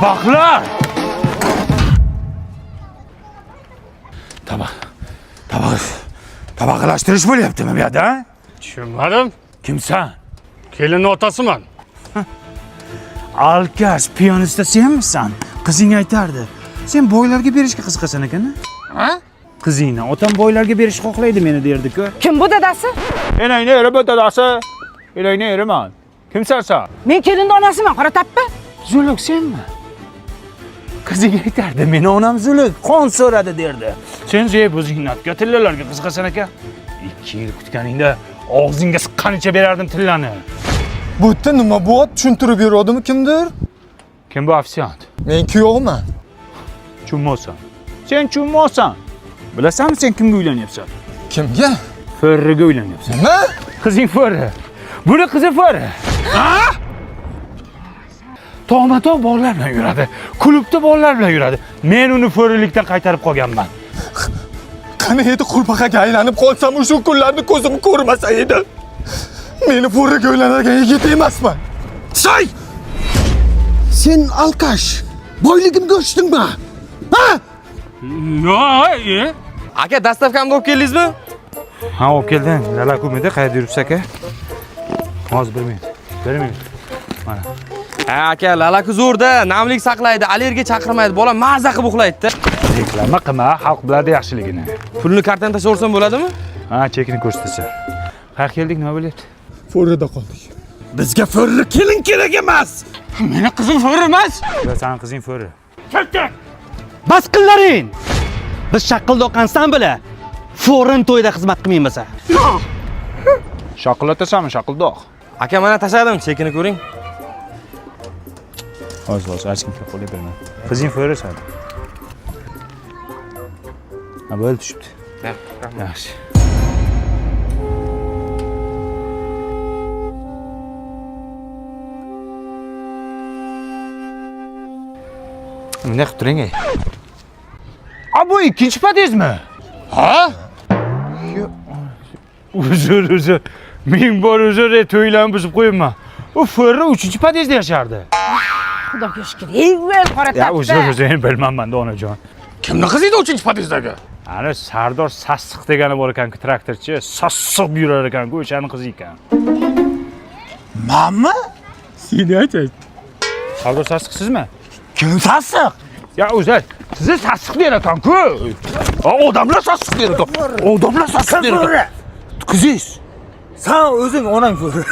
Badbaxtlar! Tabaqalashtirish bo'lyaptimi bu yerda? Tushunmadim. Kimsan? Kelinni otasiman. Alkash, piyonista senmisan? Qizing aytardi. Sen boylarga berishga qiziqasan ekan, Ha? Qizingni otam boylarga berishni xohlaydi meni derdi-ku. Kim bu dadasi? Enangni eri bu dadasi. Enangni eriman. Kimsan sen? Men kelinni onasiman, qora tappa. Zuluk senmi? Qizing aytardi, meni onam Zuluk, qon so'radi derdi. Sen zeb o'zingnatga tillalarga qiziqasan ekan. 2 yil kutganingda og'zingga siqqanicha berardim tillani. Bu yerda nima bo'lyapti? Tushuntirib beradimi kimdir? Kim bu ofitsiant? Men kuyovman. Chummosan. Sen chummosan. Bilasanmi sen kimga uylanyapsan? Kimga? Ferriga uylanyapsan. Nima? Qizing Ferri. Buni qizi Ferri. Ha? Tog'ma-tog' bolalar bilan yuradi. Klubda bolalar bilan yuradi. Men uni Ferrilikdan qaytarib qolganman. Qani edi qurbaqaga aylanib qolsam o'sha kunlarni ko'zim ko'rmasa edi. Meni Ferriga uylanadigan yigit emasman. Say! Sen alkash, boyligimga uchdingmi? Ha? Yo'q, e? Aka, dastavkamni olib keldingizmi? Ha, olib keldim. Lalakumida qayerda yuribsiz aka? Hozir 1 minut. 1 minut. Mana. Ha, aka, lalaku zo'rda, namlik saqlaydi, allergiya chaqirmaydi, bola maza qilib uxlaydi-da. Reklama qilma, xalq biladi yaxshiligini. Pulni kartadan tashlaversam bo'ladimi? Ha, chekini ko'rsatasan. Qayerga keldik, nima bo'lyapti? Ferrida qoldik. Bizga Ferri kelin kerak emas. Meni qizim Ferri emas. Sani qizing Ferri. Bas qillaring! Biz shaqildoqan san bila forin to'yda xizmat qilmaymiz. Shaqillatasanmi, shaqildoq? Aka, mana tashladim, chekini ko'ring. Hozir, hozir, ochkim kelib qo'lay beraman. Qizing Ferri san. Ha, bo'ldi, tushibdi. Yaxshi. Bunday qilib turing ey. A bu ikkinchi podyezdmi? Ha? Uzr, uzr. Ming bor uzr, to'ylarni buzib qo'yibman. U Ferri 3-chi podyezdda yashardi. Xudoga shukr. Ey, qora Ya tappa. uzr, uzr, endi bilmayman onajon. Kimni qizi edi 3-podyezddagi? Ana Sardor sassiq degani bor ekan-ku, traktorchi, sassiq yurar ekan-ku, o'shani qizi ekan. Manmi? Seni aytay. Sardor sassiq sizmi? Kim sassiq? Ya o'zi sizni sassiq der ekan-ku. Odamlar sassiq der ekan. Odamlar sassiq der ekan. Qizingiz. Sen o'zing onang Ferri.